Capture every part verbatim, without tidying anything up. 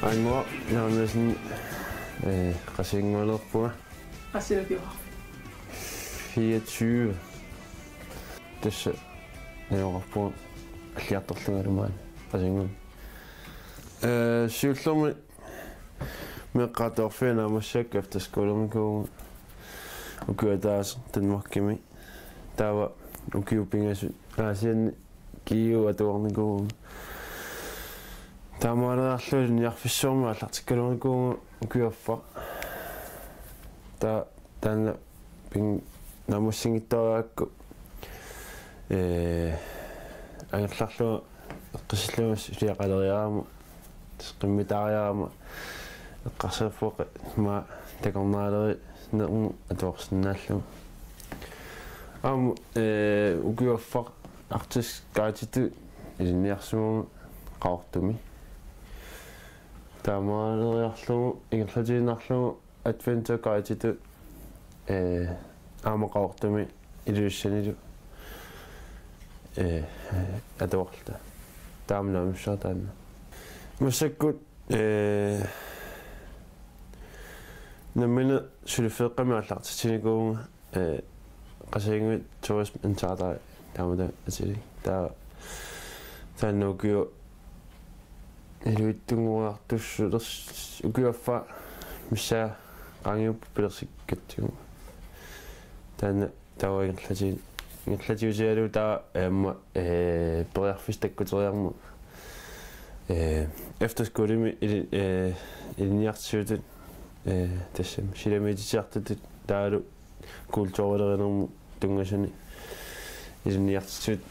Aimma Johansen, eh, Qasigianngualerpunga. Qassinut ukiuarpit? Fireogtyve. Tassa najugaqarpunga alliartorlungalu maani Qasigiannguani. Eh, siullermik meeqqat atuarfianni naammassivakka efterskolemikuuvunga ukiup ataaseq Danmarkimi. Taava ukiut pingasut Aasianni G U atuarnikuuvunga. Taamaaleriarlunga ilinniarfissuarmik aallartikkaluarnikuuvunga ukiup affaa. Taava taanna pin-, naammassinngitsoorigakku, eh, angerlarlunga eqqissillunga suliaqaleriarama, qimmitaariarama, eqqarsaatigalugu maani takornarialerinermut atuarsinnaallugu. Aamma, eh, ukiup affaa Arctic Guidetut ilinniarsimavunga Qaqortumi. Taamaaleriarlugu ingerlatiinnarlugu Adventure Guidetut, eh, aamma Qaqortumi Ilulissanilu, eh, atuarluta. Taama naammassivara taanna. Massakkut, eh, nammineq suliffeeqqamik aallartitsinikuuvunga, eh, Qasigiannguit Tourism Insider taamatut atilik. Taava taanna ukiut iluitsunnguartussulersoq ukiup affaa missaa qaangiuppat pilersikkatsigu. Taanna taava ingerlati-, ingerlatiusigalugu taava aamma, eh, periarfissaq takkuteriarmat, eh, efterskolemi ili-, eh, ilinniartitsisutut, eh, tassami silamiititsisartutut taavalu kulturilerinermut tunngasuni ilinniartitsisutut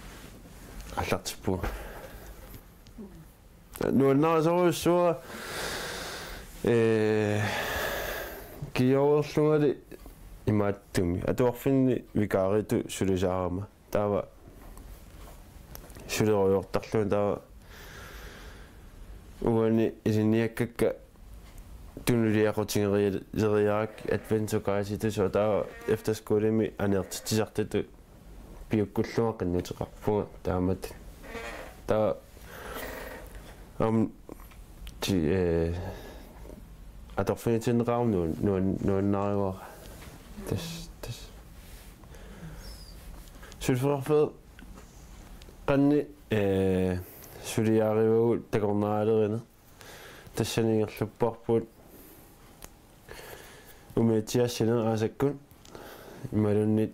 aallartippunga. Nuannarisorujussuara, eh, kioorlungali imaattumik atuarfinni vikaaritut sulisaarama. Taava sulerujoortarlunga taava uani ilinniakkakka tunuliaqutigereeriarakku Adventure Guidetut taava efterskolemi aneertitsisartutut piukkullugu qinnuteqarpunga taamatut. Taava aamma ti-, eh, atorfinitinneqarama nuan-, nuan-, nuannarivara. Tassa, tassa. Suliffeqarfeeqqanni, eh, suliarivagut takornarialerineq. Tassani ingerlapparput umiatsiaassineq aasakkut imaluunniit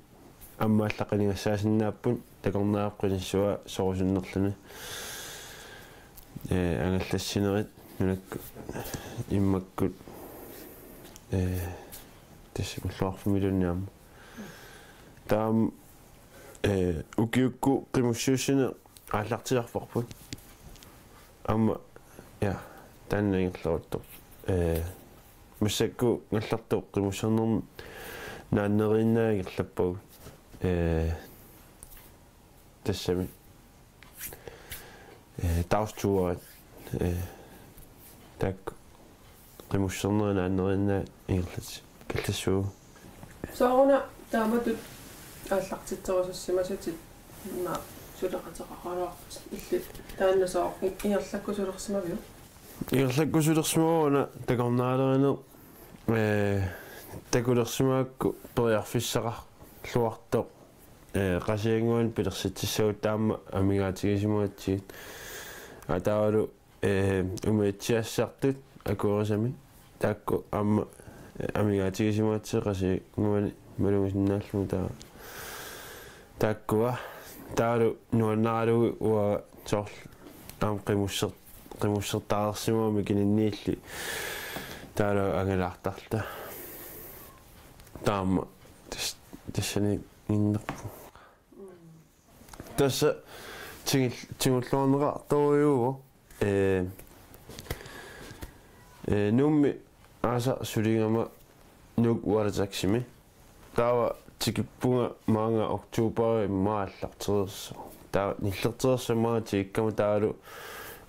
aamma allaqqinnigassaasinnaapput takornariaqqinissua sorusunnerluni. Eh, angallassinerit nunakkut immakkut, eh, tassa ulluarfimmiluunniit aamma. Taava, eh, ukiukkut qimussiussineq aallartisarparput. Aamma, ja, taanna ingerlaaruttorpoq. Eh, massakkut ngallartup qimussernermut naanneriinnaat ingerlappagut. Eh, tassami. Eh, dagsture. Eh, taakku qimussernerit naanneriinnaat ingerlatissallugu. Sooruna taamatut aallartitserusussimasutit naa suleqateqaraluarputit illit taanna sooq i-, ingerlakkusulersimaviuk? Ingerlakkusulersimavara una takornarialerineq, eh, takulersimagakku periarfissaqarluartoq, eh, Qasigiannguani pilersitsissagutta aamma amigaatigisimagatsigit. Ataavalu eh, umiatsiaassartut akuerisamik. Taakku aamma, eh, amigaatigisimagatsigit Qasigiannguani malugisinnaallugu taava. Taakkua taavalu nuannaralugu uanga soorlu aamma qimusser-, qimussertaareersimagama kiniinniilli taavalu angalaartarluta. Taama tas-, tassaniiginnarpunga. Tassa tigul-, tigulluarneqartorujuuvoq, eh, eh, Nuummi aasaq suligama Nuuk Watertaximi. Taava tikippunga maanga oktoberimi aallartereersoq. Taava nillertereersoq maanga tikikkama taavalu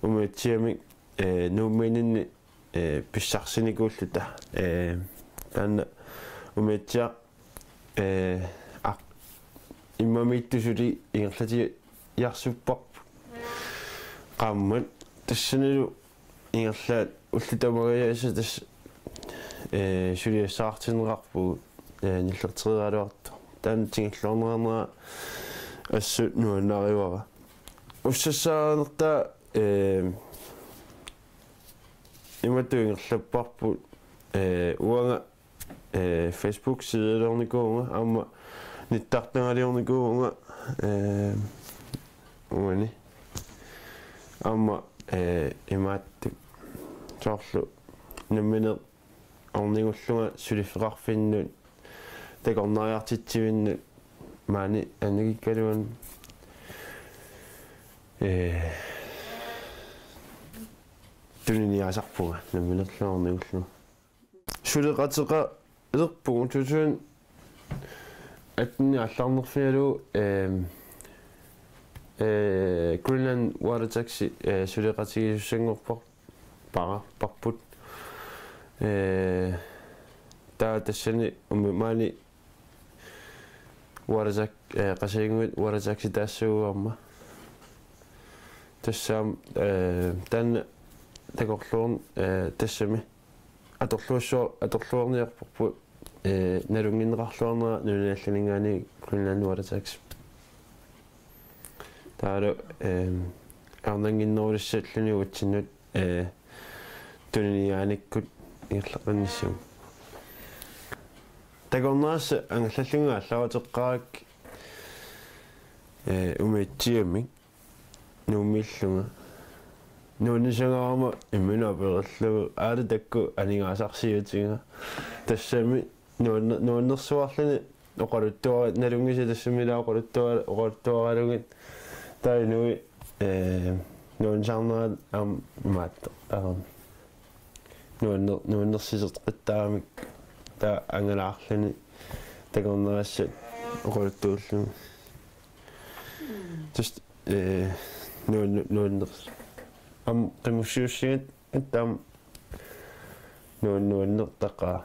umiatsiamik, eh, Nuummiinninni eh, pissarsinikuulluta. Eh, taanna umiatsiaq, eh, aq-, immamiittoq suli ingerlatiarsupparput. Qaammat tassanilu ingerlaannaq ullut tamangajaasa tassa, ee, suliassaartinneqarpugut, ee, nillerteriaraluartoq. Taanna tigulluarneranera assut nuannarivara. Ussassaanertaa, ee, imatut ingerlapparput, ee, uanga, ee, Facebook-sideliornikuuvunga, aamma nittartagaliornikuuvunga, ee, uani. Aamma, ee, imaattut soorlu nammineq ornigullunga suliffeqarfinnut takornariartitsivinnut maani annikikkaluan, ee, tuniniaasarpunga namminerlu ornigullunga. Suleqateqalerpugut tusun attenni aallarnerfigalugu, ehm, ee, Greenland Water Taxi, ee, suleqatigiissussanngorpar-, para-, parput. Ee, taava tassani umi maani Water Tax-, ee, Qasigiannguit Water Taxi taassuuarma. Tassami, ee, taanna takorluuin, ee, tassami atorluassua-, atorluarniarparput, ee, nalunnginneqarluarnera nunanit allaninngaanniit Greenland Water Taxi. Taavalu, ehm, ajornannginnerulissalluni uatsinnut, ee, tuniniaanikkut ingerlaqqinnissamut. Takornariassat angallallugu aallaaveqaakka, ee, umiatsiamik Nuummiillunga. Nuannisangaarama imminut aperillugu aali taakku aningaasarsiutiga. Tassami nuanne-, nuannersuarluni oqaluttua-, nalunngisat tassami ilaa oqaluttua-, oqaluttuaralugit. Taava inuit, ee, nuannisarnerat aamma imaattoq. Aamma. Nuanner-, nuannersisoqattaarami taava angalaarluni takornariassat oqaluttuullugit. Tassa, ee, nuan-, nuanner-, aamma qimussiussigatta aamma nuan-, nuannertaqaaq.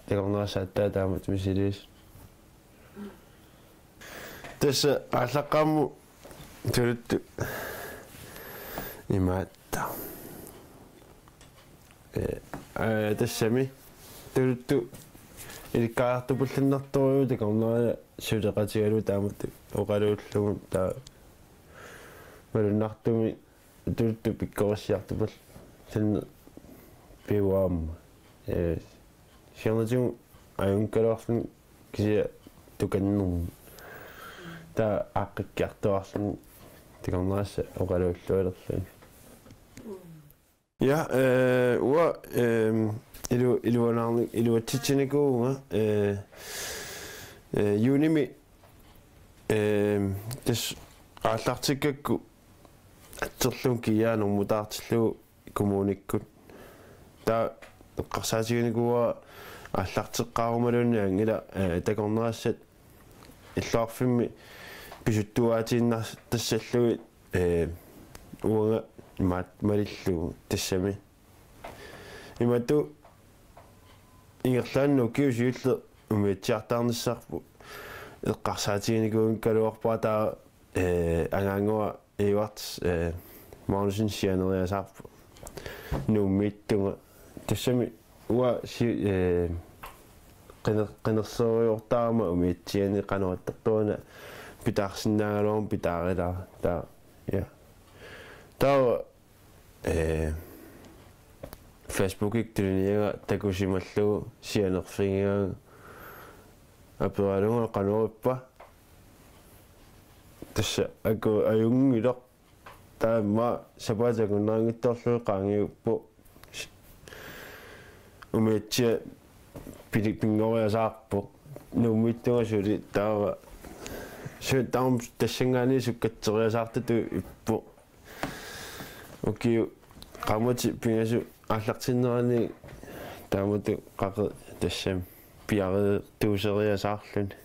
Takornariassat aatsaat taamatut misiliis. Tassa aallaqqaammut tuluttut imaattut. Ee, aa, tassami tuluttut ilikkariartupallannertorujuuvoq takornariat suleqatigalugu taamatut oqaluullugu taava malunnartumik tuluttut pikkorissiartupallanneq piuaamma. Ee, siornatigut ajunngikkaluarluni kisianni tukannermut. Taava aaqqikkiartuaarluni takornariassat oqaluullualerlugit. Ja, ee, uanga, ehm, ilu-, iluanaarni-, iluatsitsinikuuvunga, ee, ee, juunimi, ehm, tassa aallartikkakku atserlugu kiiaat normutaartillugu kommunikkut. Taava eqqarsaatiginikuuara aallarteqqaarumaluunniit anngila, ee, takornariassat illoqarfimmi pisuttuaatiinnartassallugit, ee, uanga imaattoq malillugu tassami. Imatut ingerlaannaq ukiut siulliit umiatsiartaarnissarput eqqarsaatiginikuugaluarpara taava, ee, Angaannguaq Edvard, ee, Magnussen sianeriasaarpoq Nuummiittunga. Tassami uanga si-, ee, qiner-, qinersereertarama umiatsiani qanoq ittartoruna pitaarsinnaagaluaruma pitaarilaarama. Taava, ja. Taava, ee, Facebookikkut tuniniagaq takusimallugu sianerfigigaanga aperalugu qanoq ippa. Tassa aku ajunngilaq. Taava immaqa sapaatip akunnerunngitsoorlugit qaangiuppoq. Umiatsiaq pili-, pinngoriasaarpoq. Nuummiittunga suli taava. Su-, taava tassanngaanniit sukkatseriasaartutut ippoq. Ukiut qaammatit pingasut aallartinnerani taamatut qaqi tassami piareertuuseriasaarluni.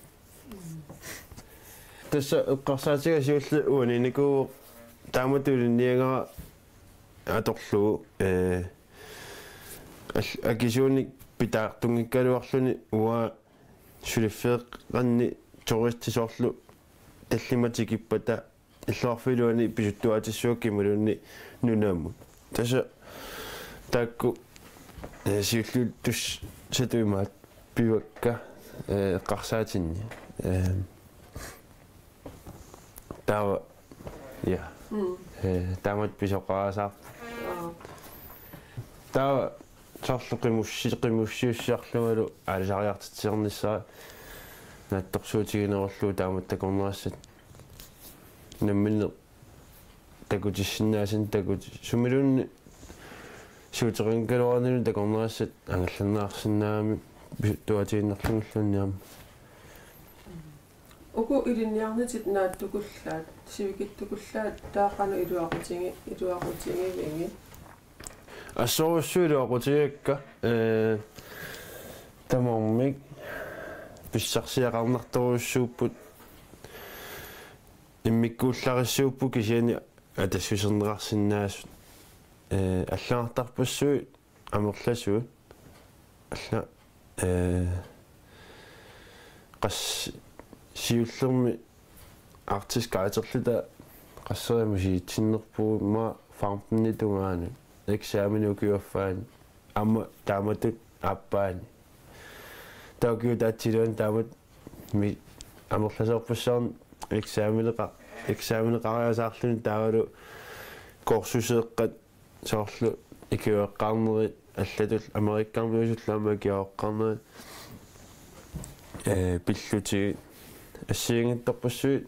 Tassa eqqarsaatiga siulleq uaniinnikuuvoq taamatut ilinniagara atorlugu, ee, al-, akisuunik pitaartunngikkaluarluni uanga suliffeqarani turisti soorlu tallimat tikippata illoqarfiup iluani pisuttuaatissavakka imaluunniit nunamut. Tassa taakku, eh, siulliullissatut imaattoq pivakka, eh, eqqarsaatinni. Eh, taava, ja. Mm. Eh, taamatut pisoqarasaarpoq. Aa. Taava soorlu qimussi-, qimussiussiarlugalu aalisariartitsiornissara naatsorsuutiginerullugu taamatut takornariassat. Namminneq takutissinnaasannik takut-, sumiluunniit siuteqanngikkaluarlunilu takornariassat angallanneqarsinnaammat pisuttuatiinnarlugilluunniit aamma. Uku ilinniarnitit naatsukullaat, sivikitsukullaat taava qanoq iluaqutigi-, iluaqutigivigit? Assorujussuaq iluaqutigigakka, eh, tamarmik pissarsiaqarnartorujussuupput, immikkuullarissuupput kisianni atassuserneqarsinnaasut, eh, allagartarpassuit amerlasuut. Alla, eh, qas-, siullermik Arctic Guiderluta qasseriarlunga misilitsinerpugut aamma femtenit tungaanut eksamen ukioq affaani aamma taamatut aappaani. Taava ukiup ataatsip iluani taamatut mi-, amerlasoorpassuarnik eksameneqa-, eksameneqariasaarluni taavalu kursuseeqqat soorlu ikiueqqaarnerit allatut Amerikkarmiusullu aamma ikiueqqaarnerit, eh, pillutigit assigiinngitsorpassuit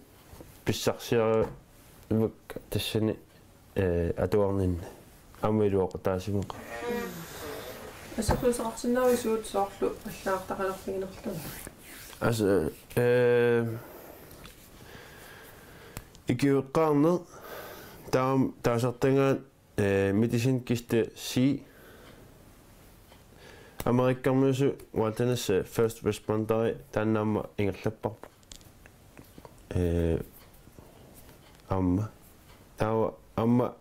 pissarsiarivakka tassani, eh, atuarninni aamma iluaqutaasimasoq. Assersuuteqarsinnaavit suut soorlu allagartaqalerfiginerlugit? As-, eh, ikiueqqaarneq taam-, taasartagaat eh, Medicinsk Kiste C. Amerikkarmiusoq Wilderness, eh, First Responderi taanna aamma ingerlapparput. Eh, aamma. Taava aamma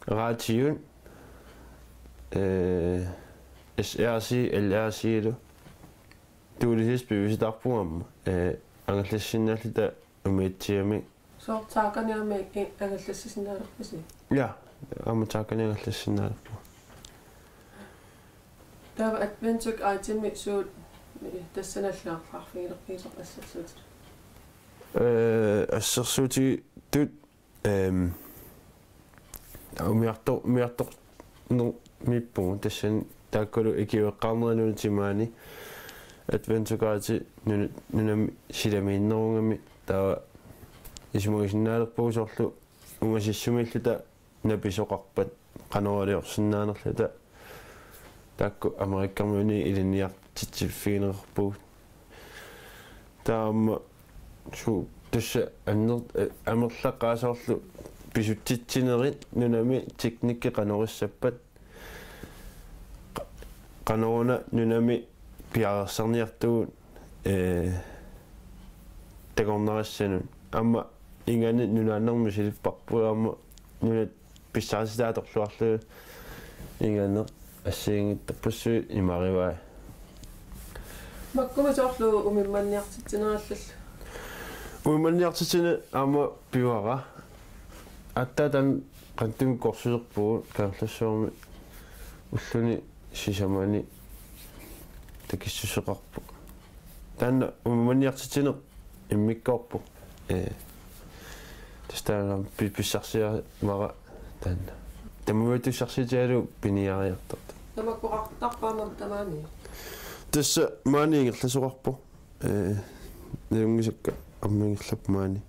radiot, eh, S R C, L R C-lu. Tuulisist pivisitaarpugut aamma. Eh, angallassinnaalluta umiatsiamik. Soorlu taakaniami angallassisinnaalerpisi? Ja, aamma taakani angallassinnaalerpugut. Taava Adventure Guidemi suut, eh, tassani allagartarfigilerpigisoq assersuutitut? Eh, assersuutitut, ehm, umiarto-, umiartornermiippugut tassani taakkulu ikiueqqaarnerit nunap timaani Adventure Guide nuna-, nunami silamiinnerugami taava isumagisinnaalerpugut soorlu ungasissumiilluta napisoqarpat qanoq iliorsinnaanerluta taakku Amerikkarmiunit ilinniartitsiffigineqarpugut. Taava aamma suu tassa anner-, eh, amerlaqaat soorlu pisutsitsinerit nunami teknikki qanorissappat qa-, qanoruna nunami piareersarniartugut, eh, takornarissanut. Aamma inganik nunaannermi misilipparput aamma nunat pissarsitaat atorluarlugit inganeq assigiinngitsorpassuit imarivai. Makkumi soorlu umimmanniartitsinerit allallu? Umimmanniartitsineq aamma pivara. Aatsaat taanna qanittumik kursuserpugut Kangerlussuarmi ulluni sisamani takissuseqarpoq. Taanna umimmanniartitsineq immikkoorpoq. Ee. Tassa taanna pi-, pissarsiarivara taanna. Tamarmik pissarsiutigalugu piniariartartut. Tamakkoqartarpa aamma tamaani? Tassa maani ingerlasoqarpoq. Ee, nalunngisakka aamma ingerlappoq maani.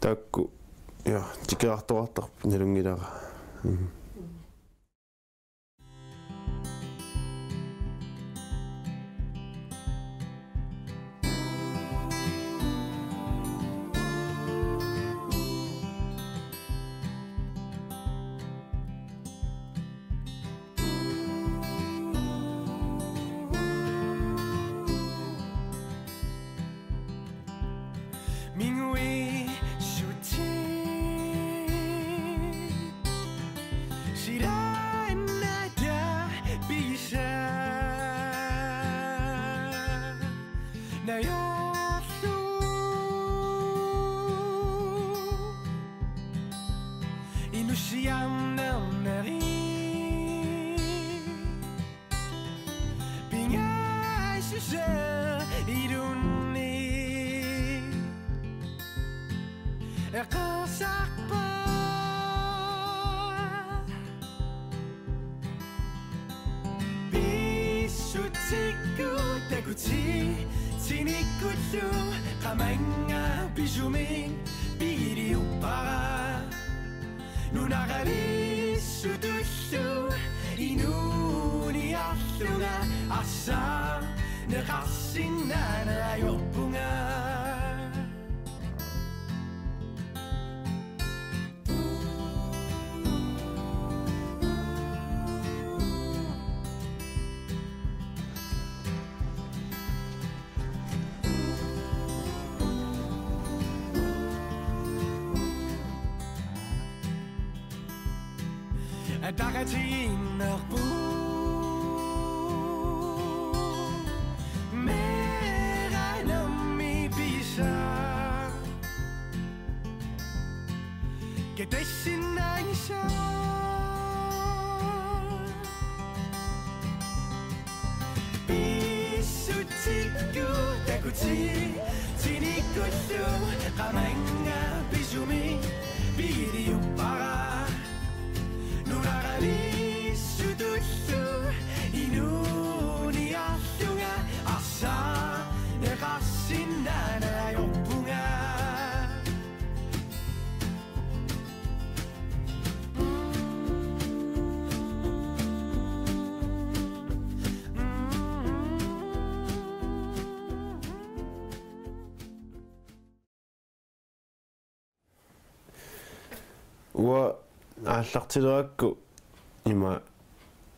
Taakku, ja, tikeraartoqartarpoq nalunngilara. Mhm. Mingui suti sila nada bisa nayosu inusiam Eqqarsarpa pissutsikku takuti tinikkullu qamannga pisumik pigiliuppara. Nunaralissutullu inuuniarlunga arsaarneqarsinnaaneq ajorpunga. Ataqatigiinnerput meeraanami pisa. Katassinnaanngitsoq. Pissutsikku takuti tinikkullu qamannga pisumik pigiliuppara. Nunaralissutullu inuuniarlunga arsaarneqarsinnaaneq ajorpunga. Uanga aallartilerakku ima,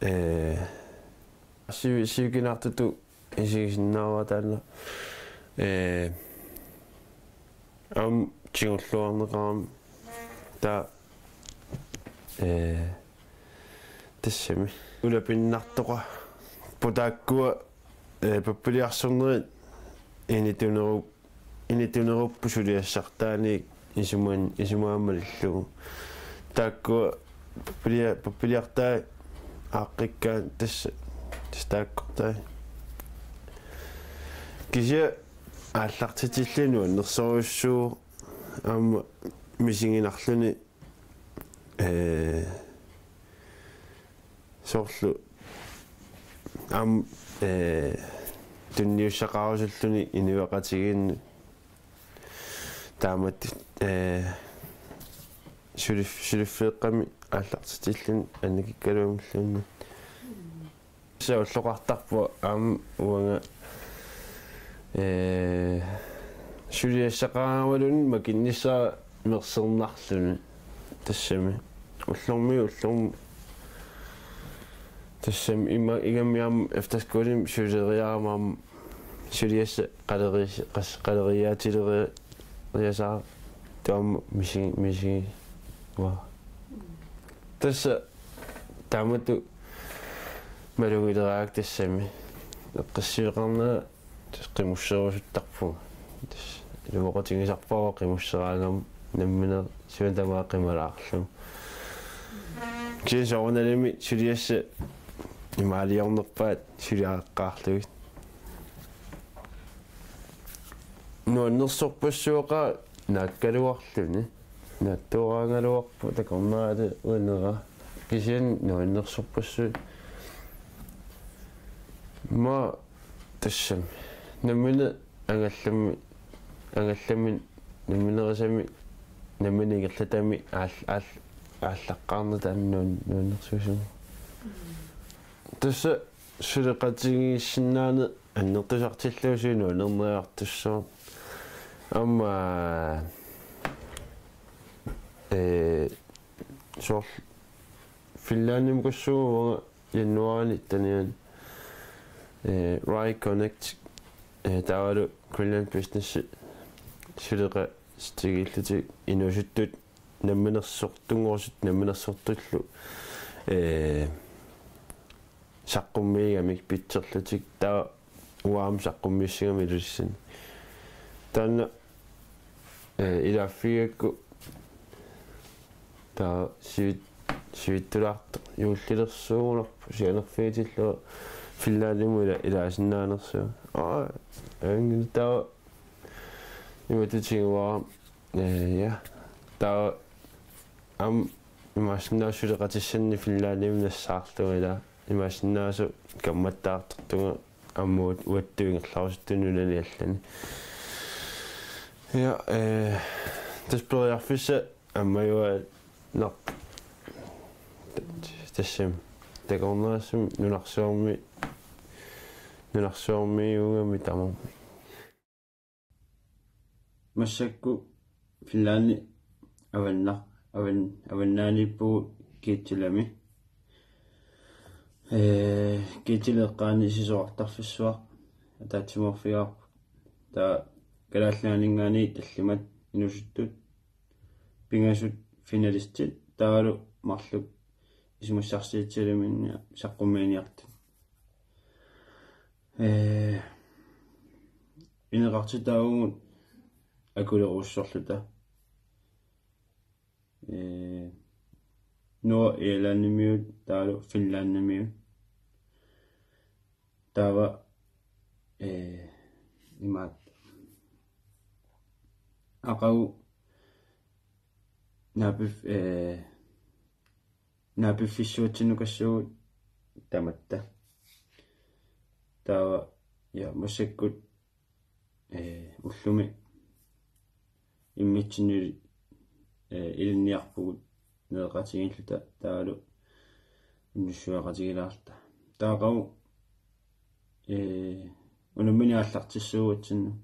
ee, sivi-, sivikinaartutut isigisinnaavara taanna, ee, aamma tigulluarneqarami taava, ee, tassami ulapinnartoqarpoq taakkua, ee, pappiliarsornerit initunerup-, initunerupput suliassartaaniit isuman-, isumaammalillugu. Taakkua pappilia-, pappiliartai aaqqikkaat tassa, tassa taakkortai. Kisianni aallartitilluni nuannersorujussuuvoq aamma misiginarluni, ee, soorlu aamma, ee, tunniussaqarusulluni inuiaqatigiinnut taamatut, ee, sulif-, suliffeeqqami aallartitilluni annikikkaluamilluunniit. Tassa ulloqartarpoq aamma uanga, ee, suliassaqaraangaluunniit makinnissara mersernarluni. Tassami ullormiit ullormut. Tassami ima-, ingammik aamma efterskolimi suleriarama aamma suliassaq qaleriis-, qas-, qaleriiaatileriasaartoq aamma misi-, misi-, uanga. Tassa taamatut malugileraangakkit tassami eqqissiveqarnera tassa qimusserusuttarpunga. Tassa iluaqutigisarpara qimusseraangama nammineq suna tamaat qimalaarlugu. Kisianni soorunalimi suliassat imaaliornerpaat suliareqqaarlugit. Nuannersorpassuaqaaq naakkaluarluni. Naattooraangaluarpoq takornarialerinera. Kisianni nuannersorpassuit. Aamma tassami nammineq angallammi, angallammi namminerisami, nammineq ingerlatami aal-, aal-, aallaqqaarnata taanna nuan-, nuannersuusimasoq. Tassa suleqatigiissinnaaneq annertusartillugu suli nuannerneqartussaavoq. Aamma, ee, soorlu Finlandimukassaagut uanga januaarimi taniani, ee, Rye Connect, ee, taavalu Greenland Business suleqatigiillutik inuusuttut namminersortunngortut namminersortullu, ee, saqqummiigamik pitserlutik taava uanga aamma saqqummiussigama Ilulissani. Taanna, ee, ilaaffigigakku taava sivit-, sivittulaartoq juullilersuugunarpoq sianerfigitillugu Finlandimut ila-, ilaasinnaanersunga. Aa, angin taava imatut tiguara, ee, ja. Taava aamma imaassinnaavoq suleqatissannik Finlandimi nassaarlunga, ila imaassinnaavoq kammattaartortunga aamma uattut ingerlarusuttut nunani allani. Ja, eh, tassa periarfissaq aamma uanga nar-, tassami takornariassami nunarsuarmi, nunarsuarmiuugami tamarmik. Massakkut Finlandi avanna-, avan-, avannaaniippugut Kitsilami. Eh, Kitsilip eqqaani sisorartarfissuaq ataatsimoorfigaarput. Taava Kalaallit Nunaanninngaanniit tallimat inuusuttut pingasut finalistit taavalu marluk isumassarsiussaliminni saqqummiiniartut. Eh, ineqartitaavugut akulerussorluta. Eh, Nordirlandimiut taavalu Finlandimiut. Taava, eh, imaattoq. Aqagu naapif-, eh, naapiffissuatsinnukassaagut tamatta. Taava, ja, massakkut, eh, ullumi immitsinnut, eh, ilinniarpugut nereqatigiilluta taavalu unnussiueqatigilaarluta. Taava aqagu, eh, unammineq aallartissuugatsinnut.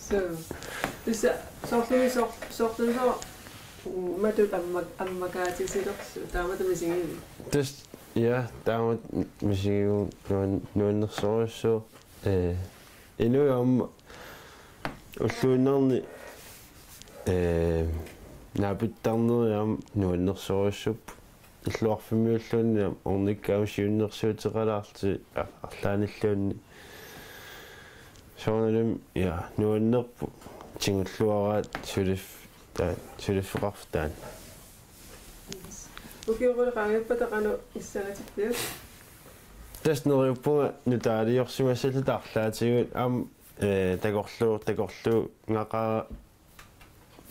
So, tassa soorlumi soor-, soorlumi soor-, matut amma-, ammakaatsitsilersoq, taamatut misigivit? Tassa, ja, taamatut misigivunga nuan-, nuannersorujussuuvoq. Eh, inuit aamma ulluinnarni, eh, naapittarneri aamma nuannersorujussuupput. Illoqarfimmiulluunniit ornikkaami siunnersuuteqalaarlutik a-, arlaannilluunniit. Soorunalimi, ja, nuannerpoq tigulluaraat suliff-, taa-, suliffeqarfik taanna. Ukioqulu qaangiuppata qanoq issagatippiuk? Tassa neriuppunga nutaaliorsimassalluta arlaatigut aamma, eh, takorloo-, takorluugaqaara-,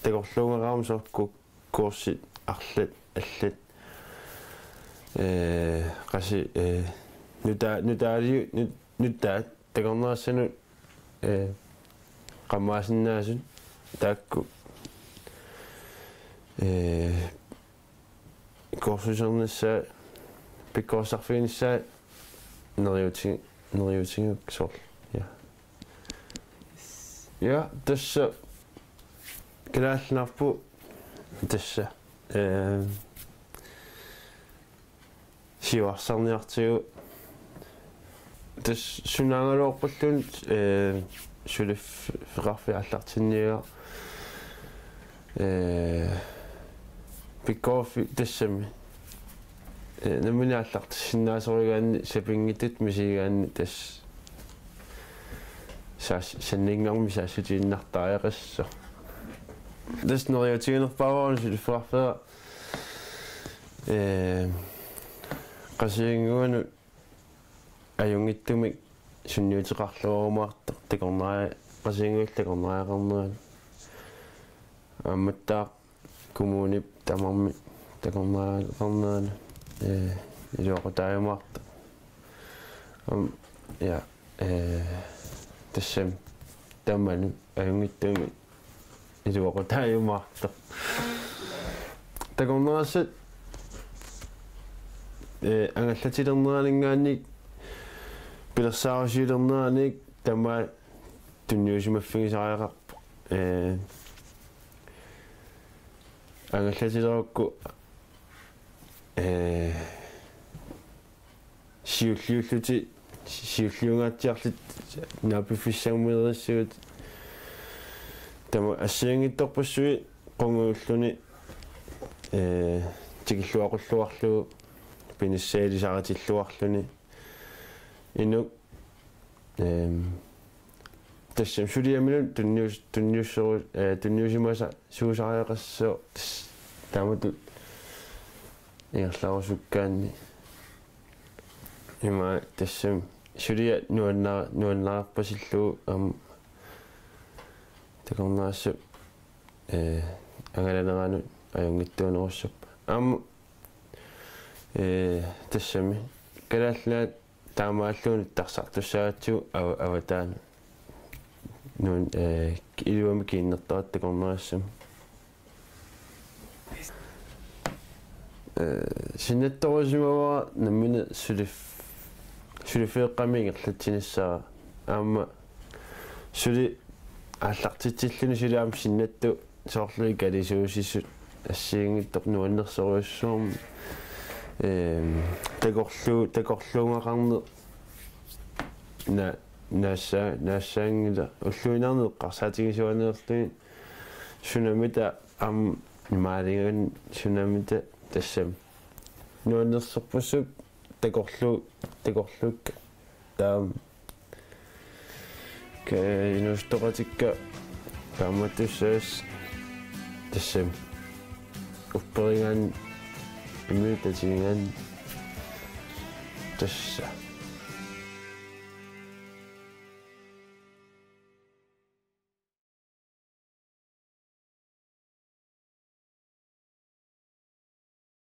takorluugaqaarama soorlu kursit arlallit allat. Eh, qasi-, eh, nuta-, nutaaliu-, nut-, nutaat takornariassanut, eh, qammaasinnaasut taakku, eh, kursusernissaat, pikkorissarfiginissaat neriuuti-, neriuutigaakka soorlu. Ja. Ja, tassa kalaallinarpoq tassa, eh, siuarsarniartigu. Tassa sunaagaluarpalluunniit, eh, suliffeqarfik aallartinniagaq, eh, pikkoriffi-, tassami, eh, nammineq aallartissinnaasorigaanni, sapinngitsutut misigigaanni tassa saas-, sanninngormat saassutiinnartariaqassasoq. Tassa neriuutiginerpaavara suliffeqarfik, eh, Qasigiannguanut ajunngitsumik sunniuteqarluarumaartoq takornari-, Qasigiannguallu takornariaqarneranut. Aammattaaq kommunip tamarmik takornariaqarneranut, eh, iluaqutaajumaartoq. Aamma, ja, eh, tassami tamanut ajunngitsumik iluaqutaajumaartoq. Takornariassat, eh, angallatilerneraninngaanniit, pilersaarusiulerneraniit tamaat tunniusimaffigisariaqarpoq. Eh, angallatilerukku, eh, siulliullutik, siulliungaatsiarlutik naapiffissammeriissuugut. Tamaat assigiinngitsorpassuit qungujulluni, eh, tikilluaqulluarlugu, pinissaa ilisaritilluarluni. Inuk, ehm, tassami suliamilu tunnius-, tunniussoru-, eh, tunniusimasuusariaqassasoq tass-, taamatut ingerlarusukkaanni. Ima tassami suliaq nuanna-, nuannarpasillugu aamma takornariassat, ee, angalaneranut ajunngitsuunerussappat. Aamma, ee, tassami Kalaallit Nunaat taamaallugu tarsartussaagatsigu ava-, avataanut nuun, ee, iluamik kiinnertaratta takornariassamik. Ee, sinnattorusimavara nammineq sulif-, suliffeeqqamik ingerlatsinissara. Aamma suli aallartitsilluni suli aamma sinnattut soorlu ikalisuusisut assigiinngitsoq nuannersorujussuarmik, eem, takorlu-, takorluugaqarneq na-, naassa-, naassaanngilaq ulluinnarni eqqarsaatigisuaannarlugit sunamita aamma imaaligan sunamita tassami nuannersorpassuupput takorlu-, takorluukkat taama. Ka-, inuusuttoqatikka kaammattussaas tassami upperigaanni imminut tatigigaanni tassa.